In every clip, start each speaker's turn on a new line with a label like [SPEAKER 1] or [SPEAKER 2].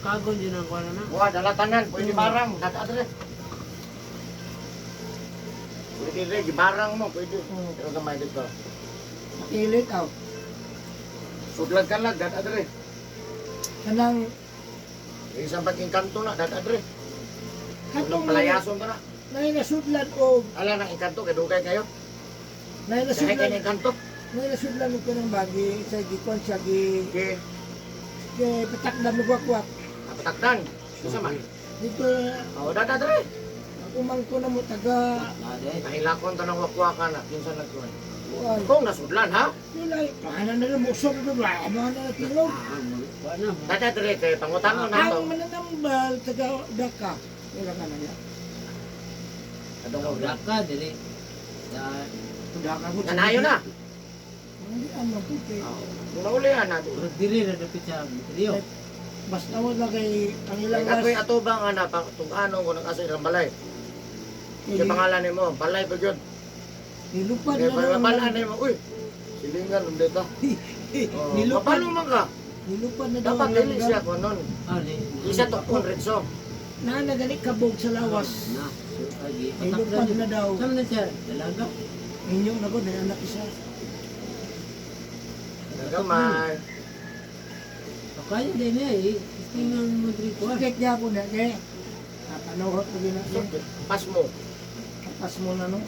[SPEAKER 1] Kagon yun ang kuwan na.
[SPEAKER 2] Buha, dala tanan, pwede barang, dada dre. Pwede dre, gibarang mo, pwede. Pero gamay dito.
[SPEAKER 3] Makilit aw.
[SPEAKER 2] Sudlag ka lang, dada dre.
[SPEAKER 3] Kanang
[SPEAKER 2] Isang pagking kanto na, dada dre.
[SPEAKER 3] katong
[SPEAKER 2] Katong palayason ka na.
[SPEAKER 3] Nay nasudlan og
[SPEAKER 2] Ala na ikanto, kay dugay kayo.
[SPEAKER 3] nay
[SPEAKER 2] Dahil
[SPEAKER 3] nasudlan
[SPEAKER 2] kay kanto.
[SPEAKER 3] nay nasudlan og kanang bagi sa gikuan siya gi
[SPEAKER 2] Okay,
[SPEAKER 3] kay patakdan og wakwak.
[SPEAKER 2] patakdan. Isa man.
[SPEAKER 3] Dito
[SPEAKER 2] Oh, dada dre.
[SPEAKER 3] umangko na mo taga
[SPEAKER 1] Ade.
[SPEAKER 2] Nahilakon ta ng wakwaka na, kinsa nagkuhan.
[SPEAKER 3] kuan.
[SPEAKER 2] Kung nasudlan ha?
[SPEAKER 3] Yun ay, paano na lang, musok na ba? Ano na tingog?
[SPEAKER 1] Ah, kuwan na.
[SPEAKER 2] Dada dre kay pangutano na to.
[SPEAKER 3] Ang mananambal, taga Daka. Wala ka na niya.
[SPEAKER 2] Adong
[SPEAKER 1] Wala ka dili. Sa
[SPEAKER 3] Daka ko.
[SPEAKER 2] Nanayo na.
[SPEAKER 3] Hindi ano po kay.
[SPEAKER 2] Kung naulihan na.
[SPEAKER 1] Dili na dapit sa Rio.
[SPEAKER 3] Basta mo lang kay ang ilang
[SPEAKER 2] Kay ako'y atubang nga na, pang ano ko nang asa ilang balay. Kay pangalan nimo, balay pa gyud.
[SPEAKER 3] Nilupad
[SPEAKER 2] Kay
[SPEAKER 3] na daw.
[SPEAKER 2] pangalan nimo, uy. Silingan undi ta. Oh,
[SPEAKER 3] Nilupad,
[SPEAKER 2] mapalo man ka.
[SPEAKER 3] nilupad na daw.
[SPEAKER 2] Dapat
[SPEAKER 3] ang
[SPEAKER 2] dili
[SPEAKER 3] langgam.
[SPEAKER 2] siya ko nun.
[SPEAKER 1] Ah, ni.
[SPEAKER 2] Isa to kun ritso.
[SPEAKER 3] Na nagani kabog sa lawas.
[SPEAKER 1] Na. Agi.
[SPEAKER 3] Nilupad na daw.
[SPEAKER 1] Sama na siya. Dalaga.
[SPEAKER 3] Inyo na ko, na anak isa.
[SPEAKER 2] Nagamay.
[SPEAKER 1] Kaya din niya eh. Tingnan mo diri ko.
[SPEAKER 3] Sakit niya po na kay. Panuhot ko din na kay.
[SPEAKER 2] Pas mo.
[SPEAKER 3] Kapas mo na no.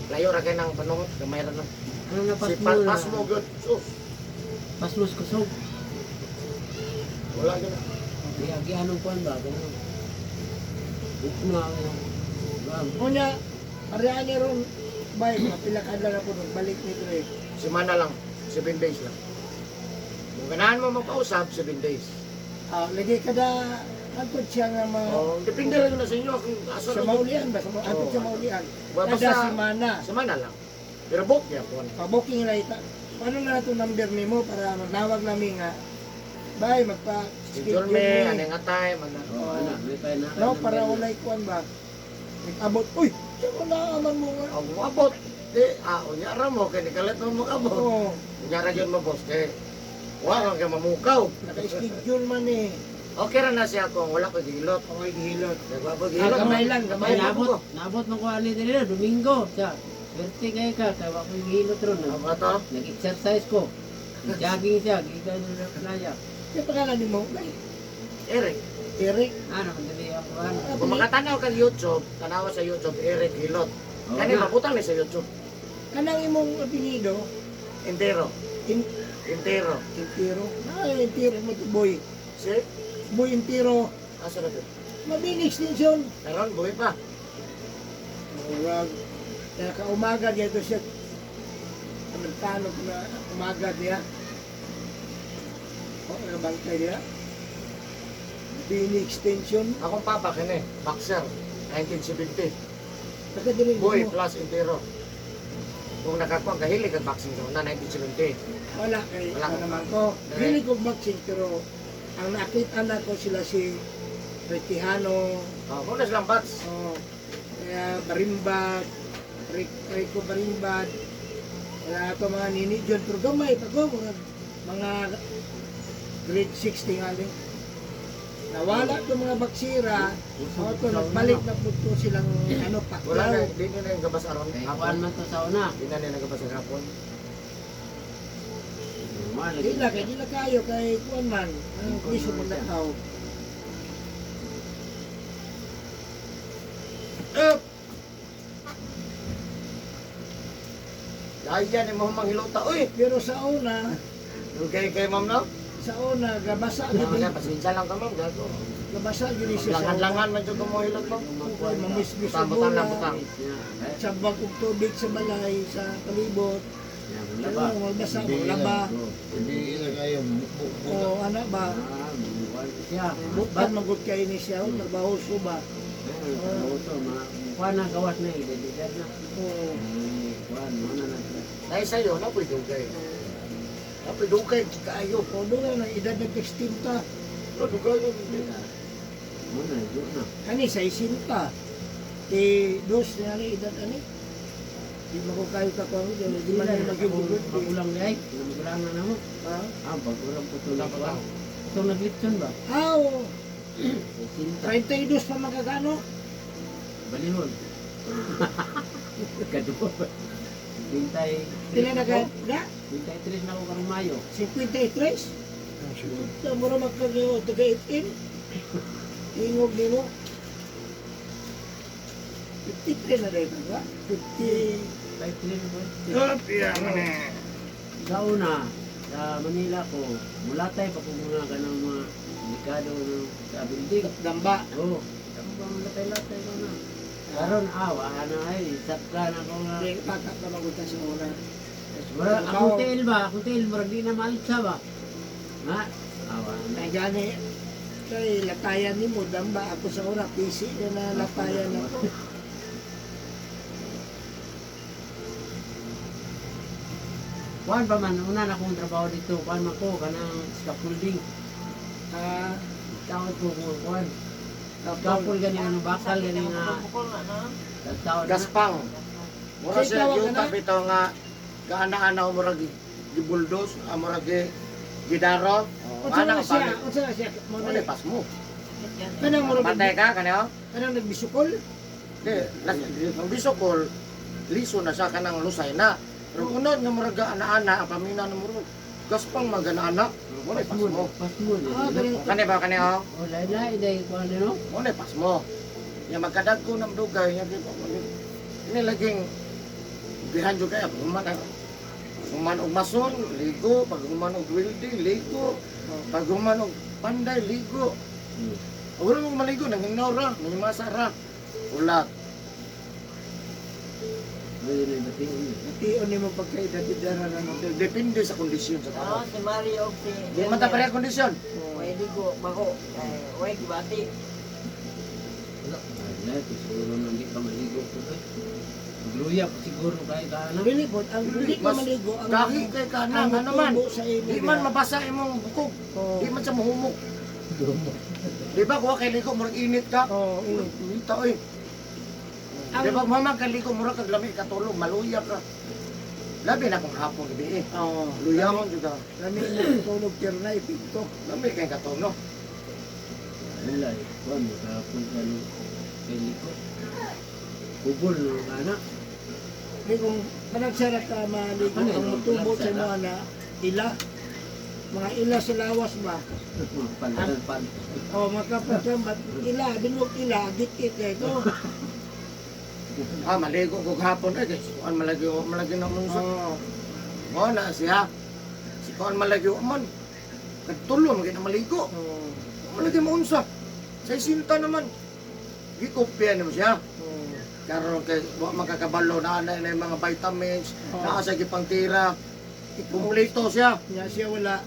[SPEAKER 2] Layo ra kay nang panuhot gamay ra nang.
[SPEAKER 1] Ano na
[SPEAKER 2] Si
[SPEAKER 1] pas mo?
[SPEAKER 2] pas mo gyud. Sus,
[SPEAKER 1] Pasmos kusog.
[SPEAKER 2] wala gyud.
[SPEAKER 1] Di agi anong kuan ba ganun. Bukna ang Bam.
[SPEAKER 3] Unya, parehan niya ron, bay, mga pila ka adlaw na po nung balik ni Dre.
[SPEAKER 2] Semana lang, 7 days lang. Kung ganahan mo magkausap, 7 days.
[SPEAKER 3] Ah, lagi kada antod siya nga mga
[SPEAKER 2] Oh, depende lang yun na sa inyo kung asa
[SPEAKER 3] sa
[SPEAKER 2] lang.
[SPEAKER 3] maulian ba sa antod sa maulian.
[SPEAKER 2] Wa
[SPEAKER 3] Kada
[SPEAKER 2] basta
[SPEAKER 3] semana.
[SPEAKER 2] semana lang. Pero book niya po.
[SPEAKER 3] Pa-booking na ita. Paano na itong number nimo para magdawag namin nga bay magpa
[SPEAKER 2] Schedule me, ano nga time, ano.
[SPEAKER 1] Oh, ana, may pa na.
[SPEAKER 3] No, para walay kuan ba. Nag-abot. Uy, siya ko naaman mo nga.
[SPEAKER 2] Ang abot, di, unya ra mo, kay nikalit mo mag-abot.
[SPEAKER 3] Oo,
[SPEAKER 2] Unya ra yun mo, boss, kay, wa kang kay mamukaw.
[SPEAKER 3] naka-schedule man eh.
[SPEAKER 2] Okay ra na siya kung wala ko gilot.
[SPEAKER 3] Okay, gihilot.
[SPEAKER 2] Kay wa ko
[SPEAKER 3] Ah,
[SPEAKER 2] gilot.
[SPEAKER 3] gamay lang, gamay
[SPEAKER 1] Ay,
[SPEAKER 3] lang.
[SPEAKER 1] nabot, nabot mo ko ani diri na Domingo. Siya. Swerte kay ka kay wa ko gihilot ron.
[SPEAKER 2] Ang to?
[SPEAKER 1] Nag-exercise ko. Jogging siya, gikan na playa.
[SPEAKER 3] Kaya pangalan nimo, bay,
[SPEAKER 2] Eric.
[SPEAKER 3] Eric.
[SPEAKER 1] Ano man dili ako ano.
[SPEAKER 2] Kung makatanaw ka YouTube, tanawa sa YouTube, Eric Hilot.
[SPEAKER 1] Oh,
[SPEAKER 2] Kani
[SPEAKER 1] na.
[SPEAKER 2] mabutang ni sa YouTube.
[SPEAKER 3] Kanang imong apelyido,
[SPEAKER 2] Entero.
[SPEAKER 3] In
[SPEAKER 2] Entero.
[SPEAKER 3] Intiro. Ay, Intiro mo to boy.
[SPEAKER 2] Si?
[SPEAKER 3] Boy Intiro.
[SPEAKER 2] Asa na to?
[SPEAKER 3] Mabini extension.
[SPEAKER 2] Karon buhi pa.
[SPEAKER 3] Murag kaya ka umaga dito siya. Amerikano na umaga niya. O, oh, bantay niya. Bini extension.
[SPEAKER 2] Akong papa kini, boxer, 1970.
[SPEAKER 3] Taga diri
[SPEAKER 2] Boy
[SPEAKER 3] mo.
[SPEAKER 2] plus entero. Kung nakakuha kahilig ang boxing sa una 1970.
[SPEAKER 3] Wala kay
[SPEAKER 2] Wala
[SPEAKER 3] ano
[SPEAKER 2] ka.
[SPEAKER 3] naman ko. Dili ko boxing pero ang nakita na ko sila si Retihano,
[SPEAKER 2] Oh, muna silang box.
[SPEAKER 3] oh, kaya Barimbag, Rico Barimbag, wala ito mga nini dyan, pero gamay pa ko, mga grade 6 tingali. Nawala itong mga baksira, o ito, nagbalik na po to silang ano,
[SPEAKER 2] Wala na,
[SPEAKER 3] Pacquiao.
[SPEAKER 2] di na yung gabas aron.
[SPEAKER 1] Kay
[SPEAKER 2] Hapon.
[SPEAKER 1] kuan man to sa una.
[SPEAKER 2] Di na nila gabas ang hapon.
[SPEAKER 3] Di na, kay di na kayo, kay kuan man, ang piso mo nakaw.
[SPEAKER 2] Up! Dahil yan, mo manghilota. Uy!
[SPEAKER 3] Pero sa una,
[SPEAKER 2] Okay kay ma'am no?
[SPEAKER 3] sa una, gabasa
[SPEAKER 2] Ano
[SPEAKER 3] gini,
[SPEAKER 2] na, pasensya lang ka ma'am. Gago.
[SPEAKER 3] gabasa gini siya sa una.
[SPEAKER 2] Langan-langan man dyan kumuhilot mo.
[SPEAKER 3] Okay, mamismis sa
[SPEAKER 2] Butang, butang lang,
[SPEAKER 3] bola.
[SPEAKER 2] butang.
[SPEAKER 3] Sabag og tubig sa balay, sa palibot. Ano, magbasa, maglaba.
[SPEAKER 4] Hindi na kayo.
[SPEAKER 3] O ana ba?
[SPEAKER 1] Siya.
[SPEAKER 3] Bukod magud kay ni siya, o, trabaho suba.
[SPEAKER 1] Kuan na gawas na identidad na.
[SPEAKER 3] O,
[SPEAKER 1] Kuan mo na na.
[SPEAKER 2] Dahil sa'yo, napoy dugay. Napoy dugay, kayo.
[SPEAKER 3] o doon na edad na 16 ta.
[SPEAKER 2] No, dugay yun.
[SPEAKER 1] Mo na do na.
[SPEAKER 3] Kani sa isinta. Ti dos na ni edad ani. Di mo ko kayo ka ko, di man ni magigugod.
[SPEAKER 1] Magulang gay, magulang na namo.
[SPEAKER 3] Ha?
[SPEAKER 1] Ah, bagulang po to
[SPEAKER 2] Butang,
[SPEAKER 1] na.
[SPEAKER 2] butang.
[SPEAKER 1] Itong naglitson ba?
[SPEAKER 3] Aw,
[SPEAKER 1] Sinta.
[SPEAKER 3] 32 pa magkagano.
[SPEAKER 1] Balihon. Kaduwa. Bintay.
[SPEAKER 3] Pila na ka? Na?
[SPEAKER 1] 23 na ako karong Mayo.
[SPEAKER 3] 53? Puta, mura magkagawa. Taga 18. Ingog nimo. 53 na dahil ba? 50.
[SPEAKER 1] 53 na ko.
[SPEAKER 2] Iya,
[SPEAKER 1] Sa una, sa Manila ko, mulatay pa ko muna ka ng mga delikado ng sa building.
[SPEAKER 3] Damba.
[SPEAKER 1] Oo. Ako ba mulatay-latay ko na. Karon awa na ay sakka na ko nga.
[SPEAKER 3] Hindi, bata pa magunta sa una.
[SPEAKER 1] Wala akong tail ba? Akong tail murag di na maalsa ba? Nga awa na.
[SPEAKER 3] Ay gani, kay latayan ni mo, damba ako sa una, PC na na latayan ako.
[SPEAKER 1] Kuan pa man una na akong trabaho dito, kuan man ko kanang scaffolding.
[SPEAKER 3] Ah,
[SPEAKER 1] Tawad ko kung kuan. Scaffold gani ano bakal gani nga
[SPEAKER 4] Bukol na, no?
[SPEAKER 1] tawad na.
[SPEAKER 2] Gaspang. Mura
[SPEAKER 3] Say,
[SPEAKER 2] siya
[SPEAKER 3] tawag
[SPEAKER 2] yung
[SPEAKER 3] ka na?
[SPEAKER 2] bitaw nga gaana-ana mura gibuldos, mura gidaro.
[SPEAKER 3] unsa
[SPEAKER 2] Ana
[SPEAKER 3] na siya,
[SPEAKER 2] balik.
[SPEAKER 3] unsa na siya, mo
[SPEAKER 2] Mo
[SPEAKER 3] na,
[SPEAKER 2] pas mo.
[SPEAKER 3] kanang mura
[SPEAKER 2] Patay ka kanyo?
[SPEAKER 3] kanang nagbisukol,
[SPEAKER 2] Di, ang bisokol liso na siya kanang lusay na. Pero unod nga mura gaana-ana ang pamina na mura. Gaspang magana-ana. Mo na pas mo.
[SPEAKER 1] Pasmo.
[SPEAKER 3] ah, ganun,
[SPEAKER 2] Kani ba kani oh?
[SPEAKER 1] Oh, lain-lain dai kuan no.
[SPEAKER 2] Mo na pas mo. Nya magkadagko ng dugay nya di ini laging behind jud kay human human og mason, ligo, pag human og welding, ligo, pag human og panday, ligo. Wala mo maligo, nanginaw ra, nangimasa ra. Ulat.
[SPEAKER 1] Ayun ay batiin.
[SPEAKER 3] tion ni mo pagkaedad-edara na no.
[SPEAKER 2] Depende sa kondisyon sa
[SPEAKER 4] Ah,
[SPEAKER 2] tao.
[SPEAKER 4] si Mario og si
[SPEAKER 2] Di man ta pareha kondisyon.
[SPEAKER 4] Way ligo bako. Eh, way gibati.
[SPEAKER 1] Ay, siguro nang di pa maligo ko. Eh. Magluya pa siguro kay ka na.
[SPEAKER 3] Dili po, ang dili ka
[SPEAKER 2] Mas
[SPEAKER 3] maligo, ang
[SPEAKER 2] Gahi kay ka na,
[SPEAKER 3] ang
[SPEAKER 2] ano man.
[SPEAKER 3] tubo sa imo.
[SPEAKER 2] Di man mabasa imong bukog.
[SPEAKER 3] Oh,
[SPEAKER 2] Di man siya mahumok. Di ba kuha kay ligo murag init ka?
[SPEAKER 3] oh, init.
[SPEAKER 2] Init oy. Di ba mama kay ligo murag kag lami katulog, maluya ka. Labi na kung hapon gabi eh.
[SPEAKER 3] Oh,
[SPEAKER 2] Luya mo jud ka.
[SPEAKER 3] Lami na tulog pero na epekto.
[SPEAKER 2] Lami kay katulog.
[SPEAKER 1] Wala, kuan mo ka punta no. Kay liko. Kubol no ana.
[SPEAKER 3] Di kung panagsara ka maligo,
[SPEAKER 1] Ano
[SPEAKER 3] ang
[SPEAKER 1] yun?
[SPEAKER 3] mutubo sa
[SPEAKER 1] Panagsara?
[SPEAKER 3] mga na ila, mga ila sa lawas ba?
[SPEAKER 1] Pantal pan.
[SPEAKER 3] O makapagsambat, ila, binog ila, git-it na ito.
[SPEAKER 2] Ah, maligo ko hapon eh kay kuan malagi malagi na mong sa.
[SPEAKER 3] Oo.
[SPEAKER 2] Mo na siya. Si kuan malagi man. Kagtulo man na maligo.
[SPEAKER 3] Oo.
[SPEAKER 2] Malagi mo unsa. Sa isinta naman. Gikopya nimo siya.
[SPEAKER 3] Oo.
[SPEAKER 2] Karon kay wa makakabalo na na na yung mga vitamins,
[SPEAKER 3] Oo.
[SPEAKER 2] naa sa gipangtira. Kumpleto siya.
[SPEAKER 3] Nga siya wala.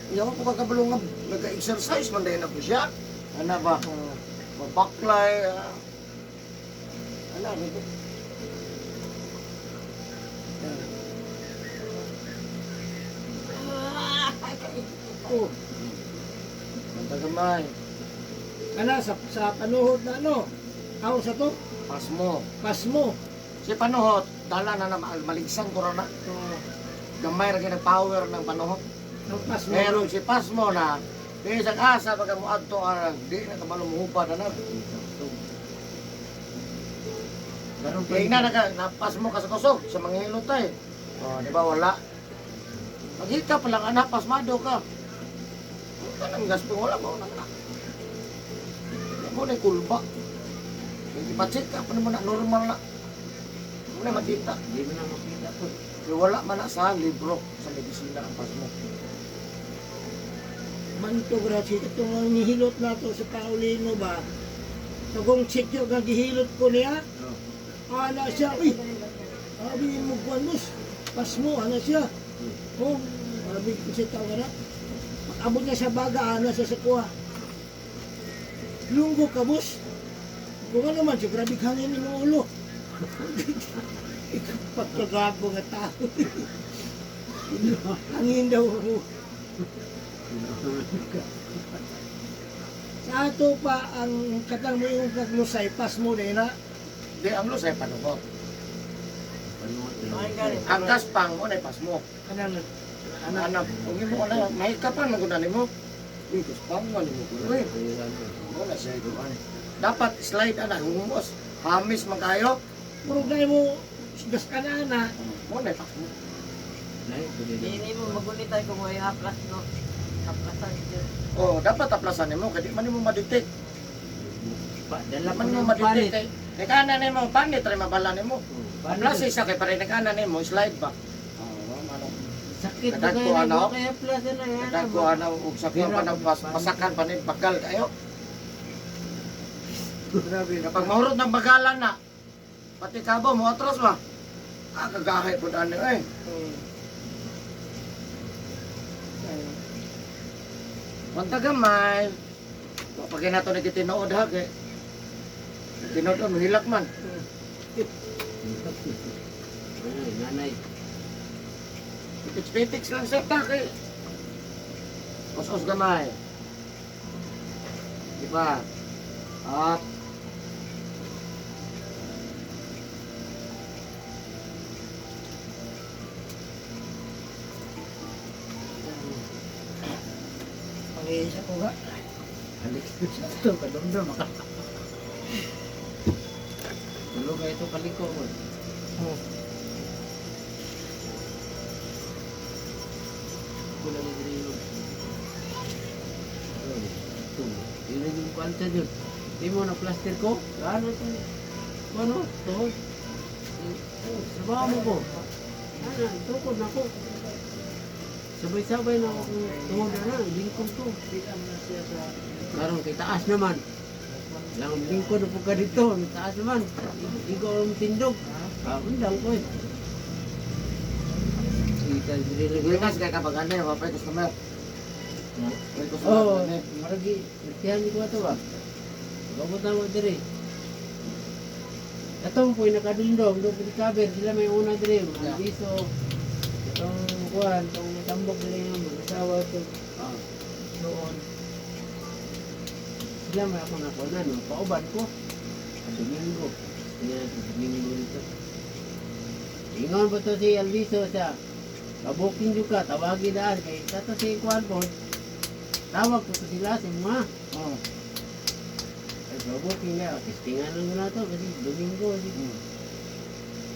[SPEAKER 2] Hindi ako kakabalo nga nag-exercise man din ako siya. Ana ba?
[SPEAKER 3] Oo.
[SPEAKER 2] Mabaklay. Ana, dito.
[SPEAKER 3] Oh,
[SPEAKER 2] Mantagamay.
[SPEAKER 3] ana sa panuhot na ano. Aw sa to,
[SPEAKER 2] Pasmo.
[SPEAKER 3] pasmo.
[SPEAKER 2] Si panuhot, dala na na maligsan ko ra na.
[SPEAKER 3] Oo.
[SPEAKER 2] Gamay ra kay power ng panuhot.
[SPEAKER 3] Ang pasmo.
[SPEAKER 2] Pero si Pasmo na, di isang asa pagka mo adto arang, di na kabalo mohupad na.
[SPEAKER 1] Karon
[SPEAKER 2] Kaya na naka, napasmo ka sa kusog, sa mga hilotay. Oh, di ba wala? Maghika pa lang anak, pasmado ka. Ano ka nang gasping, wala mo na na. Di mo na kulba. Hindi pa check up naman na normal na. Mo na makita.
[SPEAKER 1] Di mo na makita po.
[SPEAKER 2] Pero wala man na sa libro sa medisina ang pasmo.
[SPEAKER 3] Manto grabe itong ang nihilot na to sa Paulino ba. Tagong sityo nga gihilot ko niya.
[SPEAKER 1] Oh.
[SPEAKER 3] Ana siya, uy. Sabi mo kuan boss. Pasmo ana siya. Oh, sabi ko siya tawag na. Abot niya sa baga, ana siya sa kuha. Lunggo ka boss. Kung ano man, siya grabe hangin imong ulo. Ikaw pagkagago nga tao. Hangin daw mo. Sa ato pa ang katang mo yung kaglusay, pas mo na na.
[SPEAKER 2] Di ang lusay panuhot.
[SPEAKER 1] Panuhot.
[SPEAKER 4] Ay, gani.
[SPEAKER 2] Ang gaspang mo na pasmo.
[SPEAKER 3] Kanang
[SPEAKER 2] Anak, anak, kung imo na mahika pa man gud mo. Uy, kus pangan mo ko. Uy,
[SPEAKER 1] Ayun, ano.
[SPEAKER 2] wala siya ito ani. Dapat slide ana humos. Hamis man kayo.
[SPEAKER 3] Murag na mo gas ka na ana.
[SPEAKER 2] Mo na pa.
[SPEAKER 1] Lahi, pwede na.
[SPEAKER 4] Hindi mo magunitay kung may haplas no. Haplasan dyan.
[SPEAKER 2] Oh, dapat aplasan nimo kay di man nimo ma-detect.
[SPEAKER 1] Pa, dala
[SPEAKER 2] Di
[SPEAKER 1] pa
[SPEAKER 2] man nimo
[SPEAKER 1] ng
[SPEAKER 2] ma-detect
[SPEAKER 1] panit.
[SPEAKER 2] kay nag-ana nimo panit ra mabala nimo.
[SPEAKER 1] Oh, panit.
[SPEAKER 2] Aplas isa kay pare nag-ana nimo slide ba. Oh, mano.
[SPEAKER 1] Sakit na
[SPEAKER 2] Kadagko,
[SPEAKER 1] kayo
[SPEAKER 2] ano?
[SPEAKER 1] na kaya plus na yan.
[SPEAKER 2] Kadagko ana og sakyan pa ng pasakan pa ni bagal kayo.
[SPEAKER 3] Grabe.
[SPEAKER 2] Kapag mahurot ng bagalan na, pati kabo mo atras ba? Ah, kagahay po ano eh.
[SPEAKER 3] Ay,
[SPEAKER 2] Wanta gamay. Wa pa kay nato nagitinuod ha kay. Tinuod mo hilak man.
[SPEAKER 1] Ay, nanay.
[SPEAKER 2] Pitix-pitix lang sa ta kay. Os-os gamay. Di ba? Up.
[SPEAKER 3] Pangihisa ko ga.
[SPEAKER 1] Alik sa ito, kadumdum. Tulog kayo ito kaliko mo.
[SPEAKER 3] Oh.
[SPEAKER 1] Kulang yung rin. Ito. Yun yung kwanta dyan. Di mo na plaster ko? Ano ito? Ano? Tuhod. Oh, Trabaho mo ko. Ano? Tukod na ko. Sabay-sabay na ako kung tuhod na na. Lingkod ko.
[SPEAKER 3] Bilang na siya sa
[SPEAKER 1] Karon kay taas naman. Lang lingkod na po ka dito. Ang taas naman. Ikaw ang tindog. Ah, undang ko eh. Kita diri lagi.
[SPEAKER 2] Likas kay kapag ano, wa pa customer. May customer
[SPEAKER 1] Oh,
[SPEAKER 2] ano.
[SPEAKER 1] maragi latihan ko ato ba. Babot na mo diri. Atong po nakadumdum do pud cover sila may una diri, mga
[SPEAKER 2] Yeah.
[SPEAKER 1] piso. Itong kuan, itong tambok diri nga mag-asawa to
[SPEAKER 2] Ah.
[SPEAKER 1] doon. Sila may ako nakuha no, pauban ko. Domingo. Kanya Domingo nito. Ingon ba to si Alviso sa Kabuking jud ka, tawagi daan kay kato si kuan po. Tawag ko to sila sa mga.
[SPEAKER 2] Oh.
[SPEAKER 1] Ay, kabuking na, testingan lang mo na to kasi Domingo. Si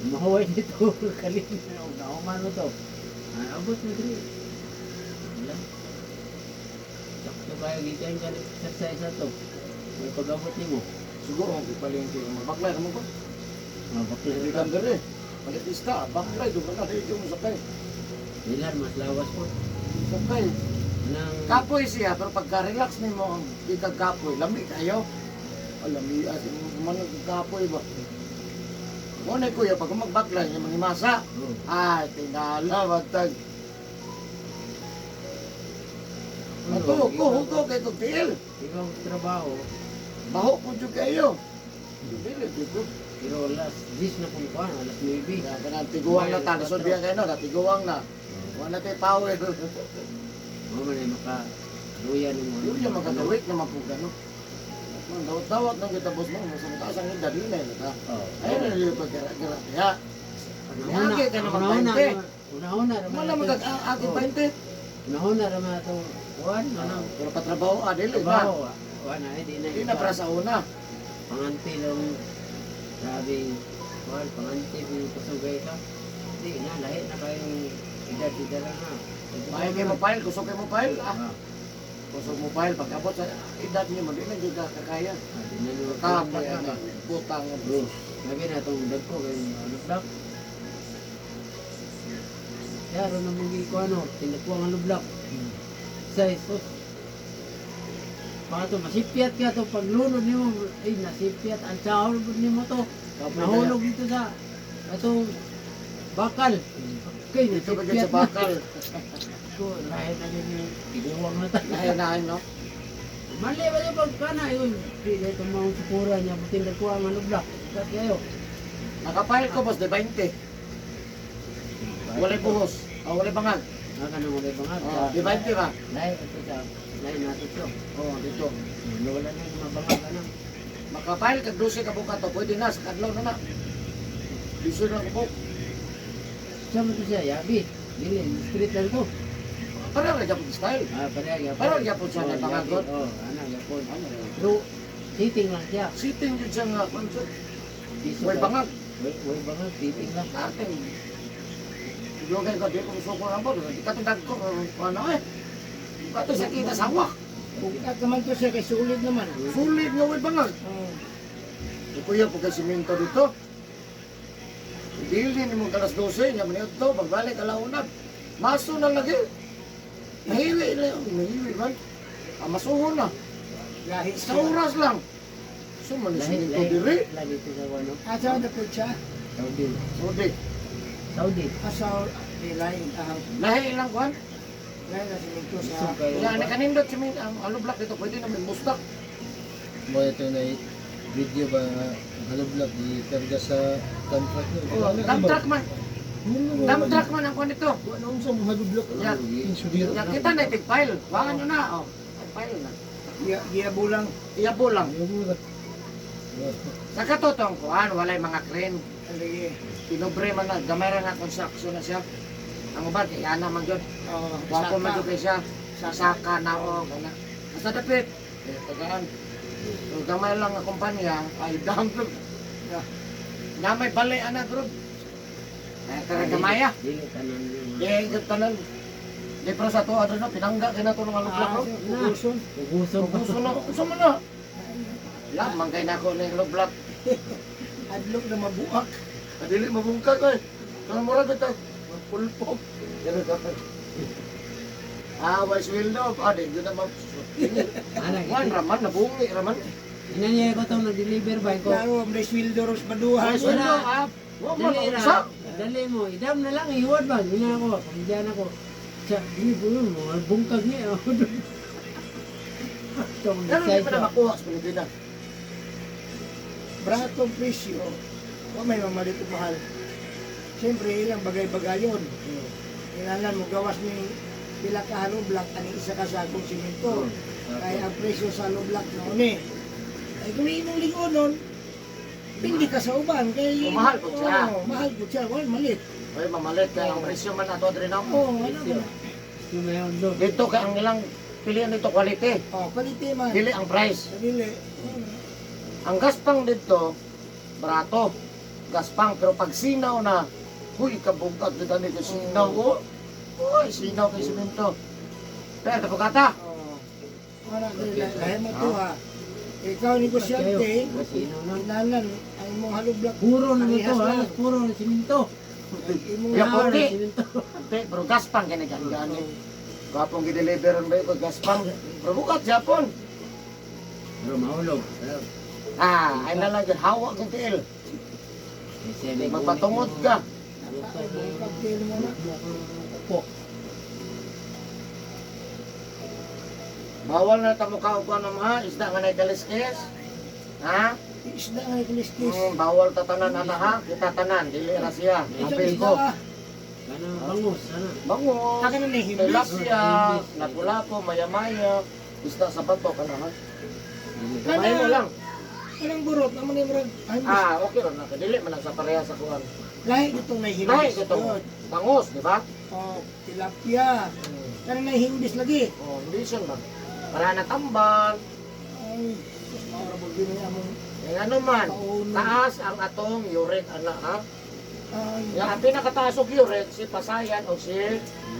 [SPEAKER 1] Mahuway nito, kalin na, nauman mo to. Ay, abot na diri. Wala. Sakto kayo, gikan ka ng exercise na to. May pag-abot nimo.
[SPEAKER 2] Siguro ang gipalengke mabaklay ka mo ko.
[SPEAKER 1] Mabakla
[SPEAKER 2] Dili
[SPEAKER 1] ka.
[SPEAKER 2] kan diri. Palit isda, baklay do ka dili mo sakay.
[SPEAKER 1] Ilan, mas lawas po.
[SPEAKER 2] Sakay.
[SPEAKER 1] Nang,
[SPEAKER 2] Kapoy siya pero pagka relax nimo ang di ka kapoy, lami kayo. Alam niya as man kapoy ba. Mo na kuya pag magbaklay nga mangimasa.
[SPEAKER 1] Oh.
[SPEAKER 2] Ay, tingala matag.
[SPEAKER 1] Ano,
[SPEAKER 2] Ato, ko hugo kay kog tiil.
[SPEAKER 1] Ikaw ang trabaho,
[SPEAKER 2] Baho ko jud kayo. Dili dito.
[SPEAKER 1] pero alas 10 na kung kuan, alas 9.
[SPEAKER 2] Kaya kanang tiguang na ta, nasod biya kayo no, natiguang na. Wala tay power.
[SPEAKER 1] Mo man ay maka luya ng mga.
[SPEAKER 2] Yun yung makagawit na mapugano. Man, dawat-dawat nang kita boss mo, sa mataas ang edad yun eh. Ta.
[SPEAKER 1] Oh.
[SPEAKER 2] Ayun na yung pagkara-gara. Kaya,
[SPEAKER 1] Una-una,
[SPEAKER 2] Yagi ka naman,
[SPEAKER 1] una-una,
[SPEAKER 2] 20.
[SPEAKER 1] una-una, raman
[SPEAKER 2] wala
[SPEAKER 1] ito.
[SPEAKER 2] mag-agit
[SPEAKER 1] Oh.
[SPEAKER 2] 20.
[SPEAKER 1] Una-una, raman ito. Kuan, ano,
[SPEAKER 2] Pero patrabaho, ah, dili na.
[SPEAKER 1] trabaho, ah. Kuan na, eh, di na.
[SPEAKER 2] Di na para sa una.
[SPEAKER 1] Panganti lang, sabi, kuan, panganti, yung kusugay ka. Di na, lahi na kayong edad-edad lang na.
[SPEAKER 2] Bahay kayo mo file, kusog kayo mo file. Ah,
[SPEAKER 1] Ah,
[SPEAKER 2] kusog mo file. Pag abot sa edad niyo mo, di na jud ka kakaya.
[SPEAKER 1] ah, di na nyo-
[SPEAKER 2] Kapoy, ano, butang.
[SPEAKER 1] Bro, sabi na itong dagko kay ano block. Kaya ron na mong ko ano, tinakuha ang ano block. Size, oh. Baka to, masipyat ka to, paglunod nimo, ay nasipyat, ang sahol nimo to. Nahulog dito sa, atong bakal. Okay,
[SPEAKER 2] Dito ba dyan
[SPEAKER 1] nasipyat
[SPEAKER 2] sa bakal?
[SPEAKER 1] na. Ko, lahi na yun yung tiguwang na tayo.
[SPEAKER 2] Lahi-lahi, no?
[SPEAKER 1] Mali ba yung pagkana yun? Pili itong mga sukura niya, buting nagkuha ang ano block. Kasi kayo.
[SPEAKER 2] Nakapile ko, boss, de 20. Walay buhos. Ah, walay bangag.
[SPEAKER 1] Ah, kanang walay bangag.
[SPEAKER 2] Oh, di 20 ba?
[SPEAKER 1] Lahi, ito sa, lahi natin ito.
[SPEAKER 2] Oh, dito.
[SPEAKER 1] Wala na yung mga bangag, ano.
[SPEAKER 2] Makapile kag 12 ka buka to, pwede na, sa kadlaw na na. 12 na kabuk.
[SPEAKER 1] Siya mo to siya, yabi. Dili, street lang to.
[SPEAKER 2] Pareho ra gyapon style.
[SPEAKER 1] Ah, pareha gyapon.
[SPEAKER 2] Pareho gyapon siya
[SPEAKER 1] Oh,
[SPEAKER 2] na pangagot.
[SPEAKER 1] Oh, ana gyapon. Pero sitting lang siya.
[SPEAKER 2] Sitting jud siya nga kuan jud.
[SPEAKER 1] Piso
[SPEAKER 2] Way
[SPEAKER 1] ba?
[SPEAKER 2] bangag.
[SPEAKER 1] Way bangag, sitting lang.
[SPEAKER 2] Ating Lugay ko, di ko musuko na po. Di ka tundag ko, ano eh. Bato siya kita sa hawak.
[SPEAKER 3] Bugak naman to siya kay sulit naman.
[SPEAKER 2] Sulit nga way bangag.
[SPEAKER 3] Oh.
[SPEAKER 2] Di kuya, pagka simento dito. Dili ni mong alas 12, niya man ito, pagbalik alauna. Maso na lagi. Nahiwi lang, nahiwi man. Ah, masuho na.
[SPEAKER 3] Lahi
[SPEAKER 2] Sa
[SPEAKER 3] siya.
[SPEAKER 2] oras lang. So, man
[SPEAKER 1] Lahi,
[SPEAKER 2] simento
[SPEAKER 1] lahi.
[SPEAKER 2] diri.
[SPEAKER 1] Lagi ito sa ano?
[SPEAKER 3] Asa ang dapit siya?
[SPEAKER 1] Saudi.
[SPEAKER 2] Saudi.
[SPEAKER 1] Saudi.
[SPEAKER 3] Asa di lahi ang
[SPEAKER 2] Lahi lang kuan.
[SPEAKER 3] lahi na simento
[SPEAKER 1] Piso
[SPEAKER 3] sa
[SPEAKER 1] kayo.
[SPEAKER 2] Kaya nakanindot simento, ang alublak dito, pwede na may mustak.
[SPEAKER 5] Mo ito na video ba nga halublak di karga sa dump truck no.
[SPEAKER 2] Oh, dump truck man. Dump truck man ang kuan dito.
[SPEAKER 5] Wala unsa mo halublak.
[SPEAKER 2] Yeah.
[SPEAKER 5] Insulir.
[SPEAKER 2] Ya, kita na tig file. Wangan nyo na. Oh, Ay, file na.
[SPEAKER 3] Giabulang.
[SPEAKER 2] Iyabo lang. Sa katotong kuan, walay mga crane.
[SPEAKER 3] Lagi.
[SPEAKER 2] Pinobre man na, gamay ra nga construction na siya. Ang uban, kay ana man gyud.
[SPEAKER 3] Oh,
[SPEAKER 2] Wapo man
[SPEAKER 3] saka.
[SPEAKER 2] gyud kay siya. Saka na o, kana. Basta dapit. Eh, tagaan. So, gamay lang nga kumpanya, ay dump.
[SPEAKER 3] Yeah.
[SPEAKER 2] Na may balay ana group. Ay, tara gamaya.
[SPEAKER 1] Dili tanan yung
[SPEAKER 2] Di gyud tanan. Di pero sa tuwa na pinangga kay nato ng alublak.
[SPEAKER 3] Ah,
[SPEAKER 2] No?
[SPEAKER 3] sa Uguson.
[SPEAKER 1] Uguson pa.
[SPEAKER 2] Gusto na, gusto mo na. Wala, mangkay na ako ng alublak.
[SPEAKER 3] Adlok na mabuak.
[SPEAKER 2] Dili mabungkag oy. Kung mura bitaw, pulpok. Pero dapat. Ah, wise will do. Ah, di gyud na ma.
[SPEAKER 1] Ana,
[SPEAKER 2] Wan raman nabungi raman.
[SPEAKER 1] ina niya ko tong nag-deliver ba ko.
[SPEAKER 3] Klaro, may sweldo ros maduha.
[SPEAKER 2] Wise will do. Ah, wa man
[SPEAKER 1] Dali
[SPEAKER 2] unsa.
[SPEAKER 1] ra. Dali mo, idam na lang iwad ba. Ina ako, pamilya ako. Sa di po yun, mga bungkag niya. Itong
[SPEAKER 2] Pero di
[SPEAKER 1] decide
[SPEAKER 2] pa na
[SPEAKER 1] ko.
[SPEAKER 2] makuha sa Pilipinas.
[SPEAKER 3] Bratong presyo, wa may mamalit og mahal. Siyempre, ilang bagay-bagayon. Kailangan mo gawas ni pila ka hollow block ani isa ka sakong simento. Kaya ang presyo sa hollow block noon eh. Ay kung imong lingonon, hindi ka sa uban kay
[SPEAKER 2] Oh, mahal po siya.
[SPEAKER 3] Oo, mahal po siya, wal malit.
[SPEAKER 2] Oy, mamalit kay ang presyo man ato diri na.
[SPEAKER 3] Oo, ano ba?
[SPEAKER 1] Yung mayroon doon.
[SPEAKER 2] Dito kay ang ilang pilihan dito quality.
[SPEAKER 3] Oh, palite man.
[SPEAKER 2] Dili ang price.
[SPEAKER 3] Dili.
[SPEAKER 2] Ang gaspang dito, barato. Gaspang, pero pag sinaw na, huy, kabugag dito nito, sinaw, oh. Uy, sinaw kay simento. Pero, kapagkata,
[SPEAKER 3] Oo. Wala dili lahi mo to ha. Ikaw negosyante,
[SPEAKER 1] Sino na?
[SPEAKER 3] kailangan ang imong hollow block
[SPEAKER 1] Puro na ito,
[SPEAKER 3] parehas lang.
[SPEAKER 1] halos puro na simento.
[SPEAKER 3] Ang imong
[SPEAKER 2] Yeah,
[SPEAKER 1] Puro na
[SPEAKER 2] puti.
[SPEAKER 1] simento.
[SPEAKER 2] te, pero gaspang kaya gani. Gapong gideliveran ba ko gaspang. Pero bukat Japon.
[SPEAKER 1] Pero mahulog. Pero,
[SPEAKER 2] Ah, ay nalagyan, hawak ng tiil.
[SPEAKER 1] kasi may
[SPEAKER 2] Magpatungod ka.
[SPEAKER 3] Pagkain mo na.
[SPEAKER 1] Upo.
[SPEAKER 2] Bawal na tamo ka og ano mga isda nga naikaliskis. Ha?
[SPEAKER 3] Isda nga ikilistis.
[SPEAKER 2] Bawal tatanan ana ha, kita tanan, dili ra siya.
[SPEAKER 3] Isang
[SPEAKER 2] Apil
[SPEAKER 3] isda
[SPEAKER 2] ko.
[SPEAKER 3] ah.
[SPEAKER 1] Kana bangus, ana.
[SPEAKER 2] Bango.
[SPEAKER 3] Akin na nahimbis.
[SPEAKER 2] Tilapia, lapu-lapu, maya-maya, isda sa bato kana ha. Kamay mo lang.
[SPEAKER 3] Kanang burot naman yung murag. Ay, mas
[SPEAKER 2] Ah, okay ra na dili man lang sa pareha sa kuan.
[SPEAKER 3] lahi itong nahimbis.
[SPEAKER 2] Lahi itong
[SPEAKER 3] Yun.
[SPEAKER 2] bangos, di ba?
[SPEAKER 3] Oh, tilapia. Kanang nahimbis lagi.
[SPEAKER 2] Oh, hindi siya ba? Para natambal.
[SPEAKER 3] Ay, sus maura mo gini among
[SPEAKER 2] Eh ano man,
[SPEAKER 3] pauno.
[SPEAKER 2] taas ang atong uric ana ha.
[SPEAKER 3] Ay,
[SPEAKER 2] Yang ang pinakataas og uric si Pasayan o si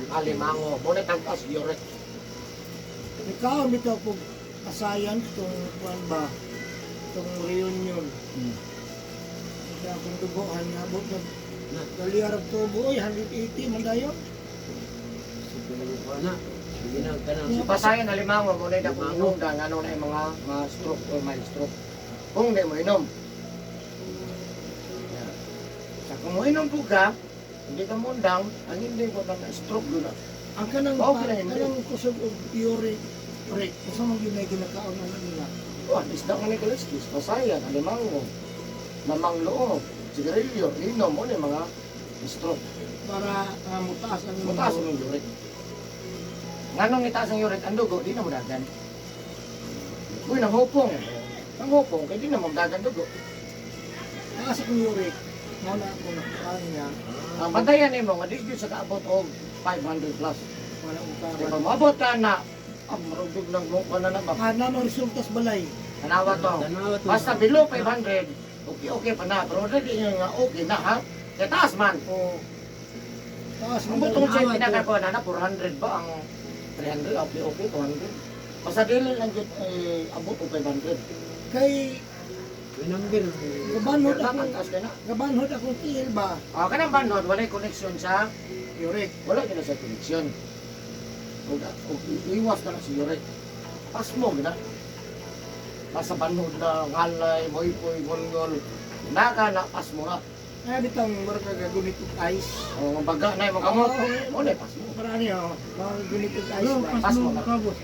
[SPEAKER 2] Alimango. Mo na tag-as uric.
[SPEAKER 3] ikaw bitaw ko kasayan itong kuan ba itong reunion. Ika akong dugohan nga abot na dali arab tubo oy 180 man dayon.
[SPEAKER 1] Super ko ana. Sige na kana.
[SPEAKER 2] Si Pasayan Alimango mo na dakong inom ano na yung mga mga stroke or mild stroke. Kung di mo inom. Yeah. Sa kung mo inom po ka, hindi ka mundang, ang hindi ko na stroke doon.
[SPEAKER 3] Ang kanang
[SPEAKER 2] Okay na yun.
[SPEAKER 3] kanang kusog og uric uric usa man gyud nay ginakaon ana nila.
[SPEAKER 2] Oh, isda ka ni Kaliskis, Pasayan, Alimango, Lamang Loob, Sigarilyo, inom mo na yung mga stroke.
[SPEAKER 3] Para mutaas ang imong
[SPEAKER 2] Mataas ang uric. Nganong nitaas ang uric, ang dugo, di na mo dagan. Uy, nanghupong. Nanghupong, kaya di na mo dagan dugo.
[SPEAKER 3] Taas ang uric. Mao na ako nakuhaan niya.
[SPEAKER 2] Ang bantayan nimo nga di gyud sa kaabot og 500 plus.
[SPEAKER 3] Wala
[SPEAKER 2] Di
[SPEAKER 3] upawan.
[SPEAKER 2] ba maabot ka na, ah, marugdog lang mo ka na na ba?
[SPEAKER 3] Ana mo resulta sa balay.
[SPEAKER 2] Tanawa to.
[SPEAKER 1] Tanawa to.
[SPEAKER 2] Basta below 500, okay okay pa na. Pero dili nga okay na ha. Kaya taas man.
[SPEAKER 3] O taas
[SPEAKER 2] Ang
[SPEAKER 3] mo
[SPEAKER 2] butong siya
[SPEAKER 1] Tanawa to.
[SPEAKER 2] pinakakuha na na, 400 ba ang 300, okay okay, 200. Basta dili lang yun, eh, abot og 500.
[SPEAKER 3] Kay
[SPEAKER 1] May number.
[SPEAKER 3] gabanhod
[SPEAKER 2] Pero
[SPEAKER 3] ako,
[SPEAKER 2] ang taas ka na.
[SPEAKER 3] gabanhod akong tiil ba?
[SPEAKER 2] Ah, kanang banhod, walay connection sa,
[SPEAKER 3] Yurek.
[SPEAKER 2] wala gyud na sa connection. Ug iwas na lang si Yurek. Pas mo gina. Basta banhod na ngalay, moypoy, ngolngol. Naka na pas mo na.
[SPEAKER 3] Ay bitang mura ka gagunit og ice.
[SPEAKER 2] O mabaga na imong kamot.
[SPEAKER 3] Oo.
[SPEAKER 2] Mo na pas mo.
[SPEAKER 3] Para ani oh, mga gunit og ice
[SPEAKER 1] Ano,
[SPEAKER 3] ba?
[SPEAKER 1] pas
[SPEAKER 2] Pas
[SPEAKER 1] mo
[SPEAKER 2] mo ka.
[SPEAKER 1] kabos.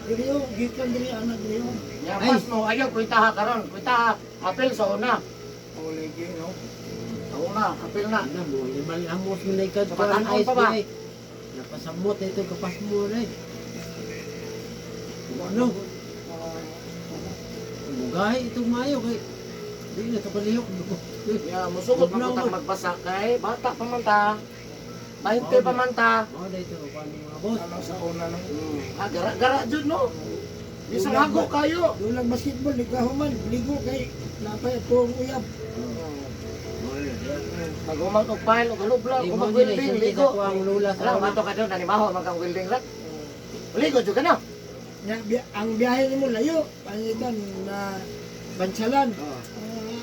[SPEAKER 3] Dili oh, gikan dili ana dili oh.
[SPEAKER 2] Ya
[SPEAKER 1] Ay.
[SPEAKER 2] pas mo ayaw kwitaha karon, kwitaha apil sa una.
[SPEAKER 3] O lagi no.
[SPEAKER 2] Sa una, apil na.
[SPEAKER 1] Ano mo, lima amos mo na ikaw.
[SPEAKER 2] Sa patanon pa ba?
[SPEAKER 1] Napasamot na ito kapas mo na eh. Ano?
[SPEAKER 3] Ah,
[SPEAKER 1] Bugahi itong mayo kay di na ito kalihok.
[SPEAKER 2] Ya musugot man
[SPEAKER 1] Huwag na,
[SPEAKER 2] utang
[SPEAKER 1] huwag.
[SPEAKER 2] magbasa kay bata pa man ta. 20 pa man ta.
[SPEAKER 1] Mao na ito paano mga boss.
[SPEAKER 3] Ano sa una no.
[SPEAKER 2] Ah, gara-gara jud no. Bisang hago kayo.
[SPEAKER 3] Dulang basketball di ka human, ligo kay napay atong uyab.
[SPEAKER 1] Mao na diya.
[SPEAKER 2] Pag humang og file og halubla,
[SPEAKER 1] Di mo
[SPEAKER 2] humang
[SPEAKER 1] din
[SPEAKER 2] welding
[SPEAKER 1] isulti
[SPEAKER 2] ligo.
[SPEAKER 1] sa kuang lula sa
[SPEAKER 2] Wala
[SPEAKER 1] una.
[SPEAKER 2] man to ka doon nanimaho man kang welding rat. Ligo jud ka na.
[SPEAKER 3] Nya ang biyahe nimo layo, pangitan na Bansalan.
[SPEAKER 2] Oh.
[SPEAKER 3] Ah,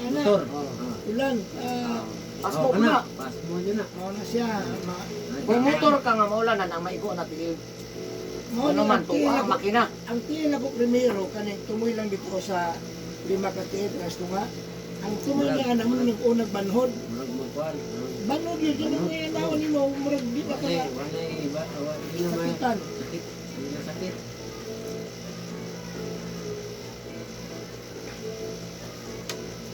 [SPEAKER 3] ana,
[SPEAKER 1] Motor.
[SPEAKER 3] ulan. Ah,
[SPEAKER 2] Pas
[SPEAKER 1] Oh,
[SPEAKER 2] mo
[SPEAKER 1] kana.
[SPEAKER 2] na.
[SPEAKER 1] Pas mo dyan na.
[SPEAKER 3] mao na siya. Ma,
[SPEAKER 2] Kung motor ka nga maulanan ang maigo na tiil.
[SPEAKER 3] mao
[SPEAKER 2] Ano
[SPEAKER 3] na
[SPEAKER 2] man
[SPEAKER 3] ang tiil
[SPEAKER 2] tuwa ang
[SPEAKER 3] ako,
[SPEAKER 2] makina.
[SPEAKER 3] ang tiil ako primero kaning tumoy lang dito sa lima ka tiil tas tunga. Ang tumoy niya ana mo nang unag banhod.
[SPEAKER 1] Murag magkuhan.
[SPEAKER 3] Banhod yun kanang naon nimo murag di na ka
[SPEAKER 1] Walay, walay ba? Di na may
[SPEAKER 3] sakitan.
[SPEAKER 1] sakit. Di na sakit.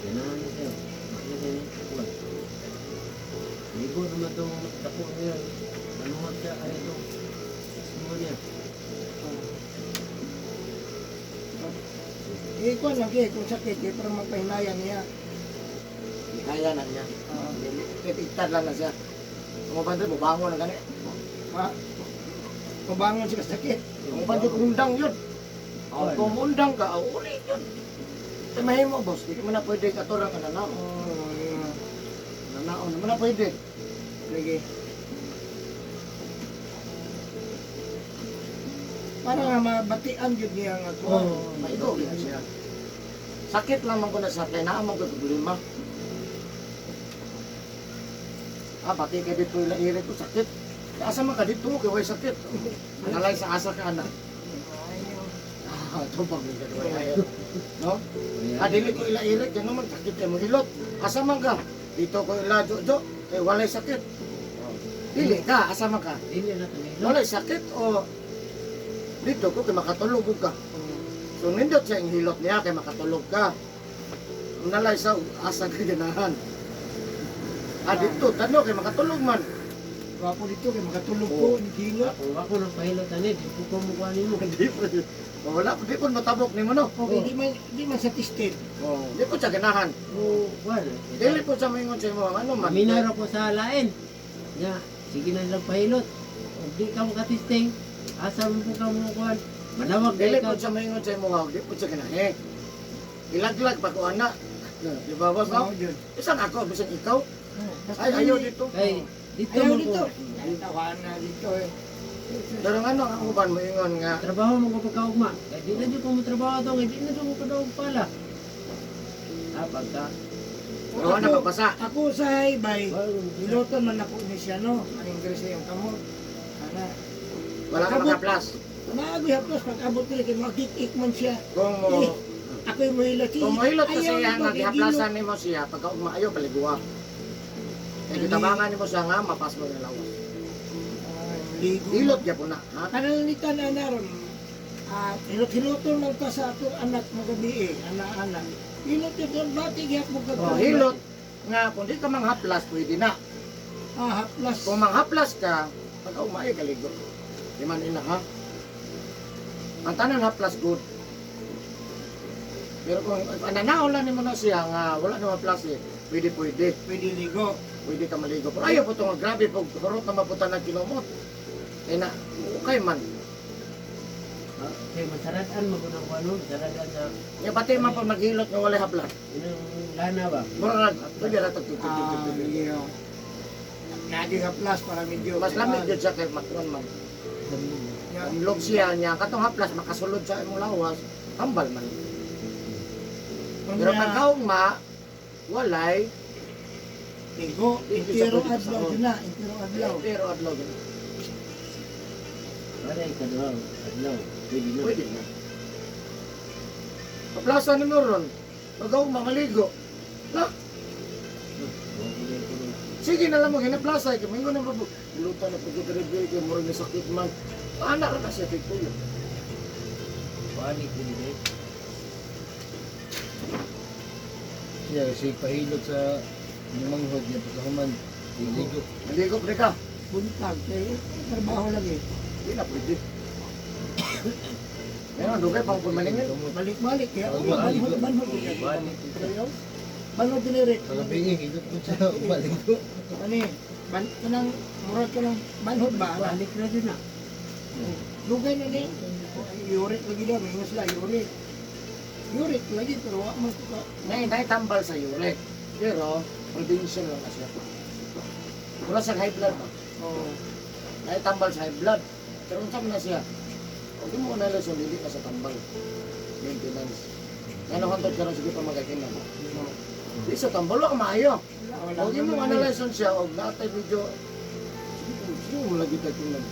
[SPEAKER 1] Ganahan na siya. Bakit na niya? Kuwan. Ligo naman itong dako niya. Manuhat siya. Ay ito. Sumo niya.
[SPEAKER 3] Eh kuan lang kay kung sakit kay para magpahinaya niya.
[SPEAKER 2] Kaya na niya. Itigtad lang na siya. Kung mabandre, mubangon na gani.
[SPEAKER 3] Ma, mabangon siya sa sakit.
[SPEAKER 2] Kung mabandre, kumundang yun. Oh, kung undang ka, oh, ulit yun. Kaya mahimo, boss. Hindi mo na pwede katurang ka nanaon.
[SPEAKER 3] Oh, yeah.
[SPEAKER 2] Nanaon, hindi mo na pwede.
[SPEAKER 3] Lagi. Para nga mabatian jud niya nga kuan.
[SPEAKER 2] Oh, maigo gina siya. Sakit lamang ko na sa kay naa man ko problema. Ah, pati kay dito ila ire ko sakit. Kaya asa man ka dito kay way sakit. Analay sa asa ka ana. Ah, tubag ni kadway. No? Ah, dili ko ila ire kay naman sakit kay mo hilot. Asa man ka? Dito ko ila jo kay walay sakit. Dili ka, asa man ka?
[SPEAKER 1] Dili na ito.
[SPEAKER 2] Walay sakit o dito ko kay makatulog ka. So nindot siya ang hilot niya kay makatulog ka. Ang nalay sa asa ka ganahan. Ah, dito, tano kay makatulog man.
[SPEAKER 3] Gwapo dito kay makatulog ko
[SPEAKER 2] Oh.
[SPEAKER 3] ni Gino.
[SPEAKER 1] Ako, ako nang pahilot ani. Di ko kumukuha nimo.
[SPEAKER 2] Di po. Wala, di po matabok nimo no.
[SPEAKER 3] Okay, di man sa tested.
[SPEAKER 2] Oh, di po siya ganahan.
[SPEAKER 1] O, kuwan.
[SPEAKER 2] Dili po siya moingon sa imo ang ano man.
[SPEAKER 1] Minaro ko sa lain. Ya, sige na lang pahilot. Kung di ka makatisting, asa mo po ka mukuhan. Manawag
[SPEAKER 2] Dili
[SPEAKER 1] dili
[SPEAKER 2] po
[SPEAKER 1] ka.
[SPEAKER 2] siya moingon sa imo nga, di po siya ganahe. Ilaglag pa ko ana. Di ba boss no?
[SPEAKER 3] Mao jud.
[SPEAKER 2] Bisan ako, bisan ikaw.
[SPEAKER 3] Basta
[SPEAKER 2] Ay, ayaw dito.
[SPEAKER 1] Kay, dito
[SPEAKER 3] Ayaw
[SPEAKER 1] mo
[SPEAKER 3] dito.
[SPEAKER 1] ko.
[SPEAKER 3] Ay, tawahan na dito eh.
[SPEAKER 2] Pero ano ang uban moingon nga
[SPEAKER 1] Trabaho mo ko pagkaugma. Kay di na dyan ko mo trabaho daw, kay di na dyan ko kadaog pala. Ah, pagka.
[SPEAKER 2] Pero ano pagbasa?
[SPEAKER 3] Ako sa haybay, hiloton man ako ni siya no. Ang Ingres yung kamot. Ana.
[SPEAKER 2] Wala ka
[SPEAKER 3] Abot.
[SPEAKER 2] mga plus.
[SPEAKER 3] Maagoy haplos pag abot nila kay magkik man siya.
[SPEAKER 2] Kung mo
[SPEAKER 3] Eh, Ako yung mahilot.
[SPEAKER 2] Kung mohilot ka
[SPEAKER 3] Ayaw
[SPEAKER 2] siya
[SPEAKER 3] nito,
[SPEAKER 2] nga
[SPEAKER 3] kay
[SPEAKER 2] gihaplasan nimo siya pagka ugma ayo paliguha. Kay gitabangan nimo siya nga mapas mo ng lawas.
[SPEAKER 3] Gilo. Ay, ligo.
[SPEAKER 2] Hilot gyapon na, ha?
[SPEAKER 3] Kanang ni tanan na ron. Ah, hilot-hiloton lang ta sa atong anak magabi eh, ana-ana. Hilot yun, bati gyapon ka.
[SPEAKER 2] Oh, hilot nga kung di ka manghaplas pwede na.
[SPEAKER 3] Ah, haplas.
[SPEAKER 2] Kung manghaplas ka pagka ugma ayo kaligo. Di man ina ha. Ang tanan haplas good. Pero kung ananaw lang nimo na siya nga wala na haplas eh, pwede pwede.
[SPEAKER 3] Pwede ligo.
[SPEAKER 2] Pwede ka maligo. Pero ayaw po ito nga grabe po, hurot na maputa ng kilomot. Kaya na, Okay man.
[SPEAKER 1] Ah, kay masaratan mo kung ano, masaratan sa
[SPEAKER 2] Ya pati man pag maghilot nga walay haplas.
[SPEAKER 1] inang lana ba?
[SPEAKER 2] Mura ra pwede ra tag
[SPEAKER 3] Ah, iya. Nagi haplas para medyo
[SPEAKER 2] Mas lamig jud siya kay makuan man.
[SPEAKER 3] Ya.
[SPEAKER 2] Umlog siya niya katong haplas makasulod sa imong lawas, tambal man. Pero pagkaugma, walay
[SPEAKER 3] Ligo, entero adlaw yun na, entero adlaw.
[SPEAKER 2] Pero adlaw gyud.
[SPEAKER 1] Wala ka duha, adlaw. Pwede na.
[SPEAKER 2] Pwede na. Kaplasan ni mo ron, pagkaugma maligo. La, sige na lang mo ginaplasa kay mingon na ba luta na pag diri kay murag ni sakit man. Ana ra na siya kay tuyo.
[SPEAKER 1] Balik din eh.
[SPEAKER 5] Siya kasi pahilot sa limanghod niya pagkahuman. Ligo.
[SPEAKER 2] Maligo pre ka.
[SPEAKER 3] Buntag, kay trabaho lagi.
[SPEAKER 2] Di na pwede. Meron dugay pang pumalingin.
[SPEAKER 3] Balik-balik kaya
[SPEAKER 5] Oh,
[SPEAKER 3] manhod
[SPEAKER 5] balik.
[SPEAKER 3] manhod
[SPEAKER 1] Balik.
[SPEAKER 3] Manhod dinire.
[SPEAKER 5] Kagabi eh, hilot ko siya. Baligo.
[SPEAKER 3] Ani, ban kanang murag kanang manhod ba? Ana?
[SPEAKER 1] Balik na din na.
[SPEAKER 3] Dugay na ni. Yurik lagi daw, may sila yurik. Yurik lagi pero wa man ko ka.
[SPEAKER 2] Nay nay tambal sa uric. Pero prevention lang na siya. Mura sa high blood ba?
[SPEAKER 3] Oh,
[SPEAKER 2] Nay tambal sa high blood. Pero unsa man na siya? Kung di mo na lang siya dili ka sa tambal. Maintenance. Ngano hantod karon sige pa magakinom. Di sa tambal wa ka maayo.
[SPEAKER 3] wala.
[SPEAKER 2] Huwag mo analyze siya og natay video. Sige mo lagi tayo kinom.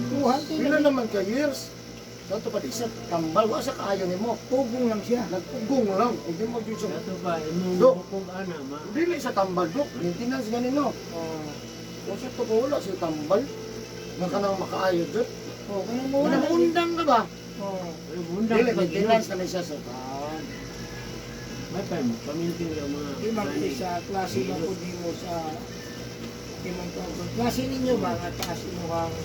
[SPEAKER 3] Kuhan kay
[SPEAKER 2] Pila naman ka years. Sa to pa di sa tambal wa sa kaayo nimo.
[SPEAKER 3] pugong lang siya.
[SPEAKER 2] Nagpugong lang. Ug di mo gyud siya.
[SPEAKER 1] Dato ba imong
[SPEAKER 2] Dok.
[SPEAKER 1] hukog ana ma.
[SPEAKER 2] Dili sa tambal dok. Maintenance ganino.
[SPEAKER 3] Oh,
[SPEAKER 2] Kung sa to ko wala sa tambal. Nga kanang makaayo jud.
[SPEAKER 3] oh kanang mo wala.
[SPEAKER 2] Undang ka ba?
[SPEAKER 3] Oh,
[SPEAKER 1] Undang
[SPEAKER 2] Dili
[SPEAKER 1] pag inom.
[SPEAKER 2] maintenance na ni siya sa.
[SPEAKER 1] May pa mo pamilya yung mga
[SPEAKER 3] di man kay sa klase ba ko di mo sa imong tawag. Klase ninyo ba nga taas imong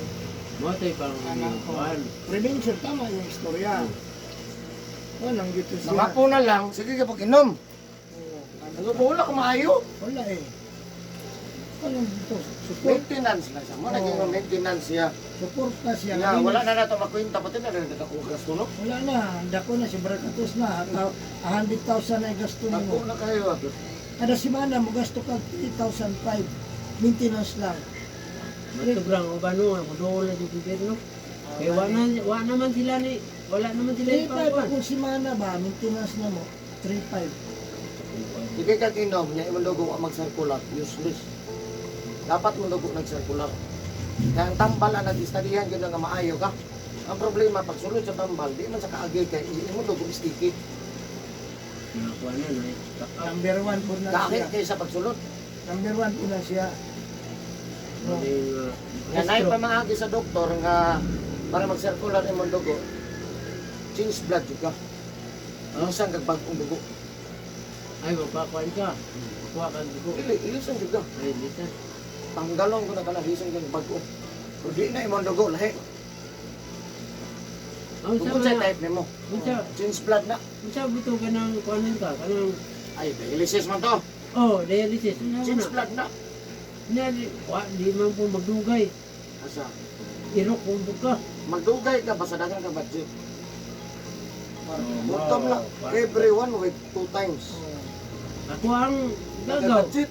[SPEAKER 1] Mo tay pang
[SPEAKER 3] anak ko.
[SPEAKER 1] kuan.
[SPEAKER 3] Prevention tama yung istorya. Walang dito siya.
[SPEAKER 2] Namapo na lang, sige ka pag inom.
[SPEAKER 3] Oh, ano
[SPEAKER 2] Ano ba wala ka maayo?
[SPEAKER 3] Wala eh. Walang dito. Support,
[SPEAKER 2] Maintenance lang siya. Mo naging
[SPEAKER 3] Oo.
[SPEAKER 2] maintenance siya.
[SPEAKER 3] support na siya.
[SPEAKER 2] Ya, wala na nato makwenta pati na rin nakakugas ko no.
[SPEAKER 3] Wala na. Dako na si Barakatos na. 100,000 na yung gasto
[SPEAKER 2] Dako
[SPEAKER 3] nimo.
[SPEAKER 2] na kayo. Ah.
[SPEAKER 3] Kada semana mo gasto ka 3,005. Maintenance lang.
[SPEAKER 1] Matubrang uban no, muduol na jud gobyerno. Kay wa naman sila ni wala naman sila
[SPEAKER 3] 3,500
[SPEAKER 1] ipangkuan.
[SPEAKER 3] kung semana ba, maintenance na mo. 3,500.
[SPEAKER 2] Sige ka inom niya imong dugo wa mag-circular, useless. Dapat mo dugo nag-circular. Kaya ang tambal ang nag-studyhan gyud nga maayo ka. Ang problema pag sulod sa tambal, di man sa kaagi kay imong dugo sticky.
[SPEAKER 1] Nakuha na no.
[SPEAKER 3] Number one po na
[SPEAKER 2] Kaagi
[SPEAKER 3] siya.
[SPEAKER 2] kay sa pagsulod.
[SPEAKER 3] Number one po na siya. No.
[SPEAKER 2] Nga nay pa maagi sa doktor nga para mag-circular imong dugo. Change blood jud ka. Ilisan kag bag-ong dugo.
[SPEAKER 1] Ay, magpakuan ka. Kuha ka dugo.
[SPEAKER 2] Dili, ilisan jud ka.
[SPEAKER 1] Ay, lisan.
[SPEAKER 2] Tanggalon ko na kana lisan kag bag-o. Pero di na imong dugo lahi.
[SPEAKER 1] Ang sa
[SPEAKER 2] Tungkol sa
[SPEAKER 1] mga,
[SPEAKER 2] type nimo.
[SPEAKER 1] unsa,
[SPEAKER 2] Change blood na.
[SPEAKER 1] unsa buto ka ng kuanin ka, kanang,
[SPEAKER 2] Ay, dialysis man to.
[SPEAKER 1] oh, dialysis. Unsa
[SPEAKER 2] Change
[SPEAKER 1] na?
[SPEAKER 2] blood na.
[SPEAKER 1] Na, di, wa, di man po magdugay.
[SPEAKER 2] Asa?
[SPEAKER 1] Irok kung ka.
[SPEAKER 2] Magdugay ka basta daghan ka budget.
[SPEAKER 1] Oh,
[SPEAKER 2] Gutom lang. Every one week, two times.
[SPEAKER 1] Ako ang
[SPEAKER 2] Daghan
[SPEAKER 1] gagaw.
[SPEAKER 2] budget.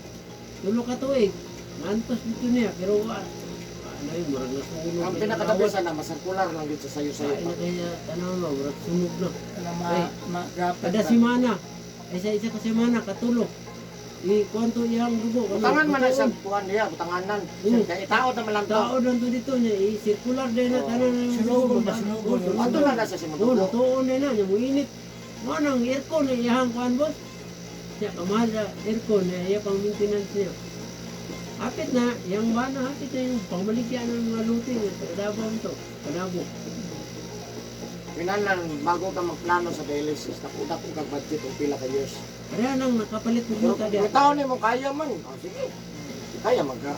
[SPEAKER 1] Tulo ka tuig. Mantos dito niya, pero wa. Ano yun, murag nasunog.
[SPEAKER 2] Ang pinakatabi sana, masirkular lang yun sa sayo-sayo
[SPEAKER 1] Ay,
[SPEAKER 2] pa.
[SPEAKER 1] na kaya, tanaw mo, murag sunog na.
[SPEAKER 3] Kana ma
[SPEAKER 1] Ay.
[SPEAKER 3] magapat.
[SPEAKER 1] Kada semana, ay sa isa ka semana, katulo. I kwanto iyang dugo. Ano,
[SPEAKER 2] Butangan man na
[SPEAKER 1] butuon.
[SPEAKER 2] sa kuhan niya, butanganan. Kaya itaod naman lang to.
[SPEAKER 1] Tao lang to dito niya, i-circular din na
[SPEAKER 2] Oh.
[SPEAKER 1] tanan ng
[SPEAKER 3] Sunogon ba, sunogon?
[SPEAKER 2] Ato na na sa
[SPEAKER 1] Oo,
[SPEAKER 2] simudugo.
[SPEAKER 1] lutoon din na, niya muinit. Mo nang aircon na iyang kuan boss. Siya kamahal sa aircon na iya pang maintenance niya. Hapit na, yang ba na hapit na yung pangmaligya ng mga luti nga sa Davao to, Panabo.
[SPEAKER 2] Kinahanglan bago ka magplano sa dialysis, nakutak ko kag budget o pila ka years.
[SPEAKER 1] Pareha nang nakapalit ng
[SPEAKER 2] Pero
[SPEAKER 1] yuta
[SPEAKER 2] kung
[SPEAKER 1] diya.
[SPEAKER 2] taon nimo kaya man, oh, sige. Kaya man ka.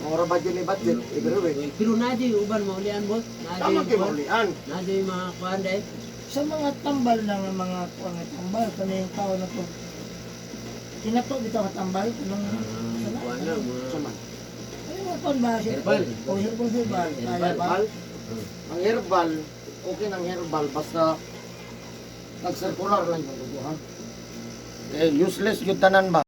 [SPEAKER 2] Ora budget ni budget every week.
[SPEAKER 1] Pero na di uban maulian boss. Na
[SPEAKER 2] Tama
[SPEAKER 1] di
[SPEAKER 2] kay maulian.
[SPEAKER 1] na di mga kuan dai.
[SPEAKER 3] Sa mga tambal ng mga kuan nga tambal kani yung tao na to. Kinato bitaw ka tambal kanang
[SPEAKER 1] Kuan na mga
[SPEAKER 2] Sa man.
[SPEAKER 3] ay Ano kon ba siya?
[SPEAKER 1] Herbal.
[SPEAKER 3] Oh, herbal, herbal. Kaya ba?
[SPEAKER 2] Herbal. Ang herbal, okay ng herbal basta nag-circular lang yung dugo, ha? Eh, useless yung tanan ba?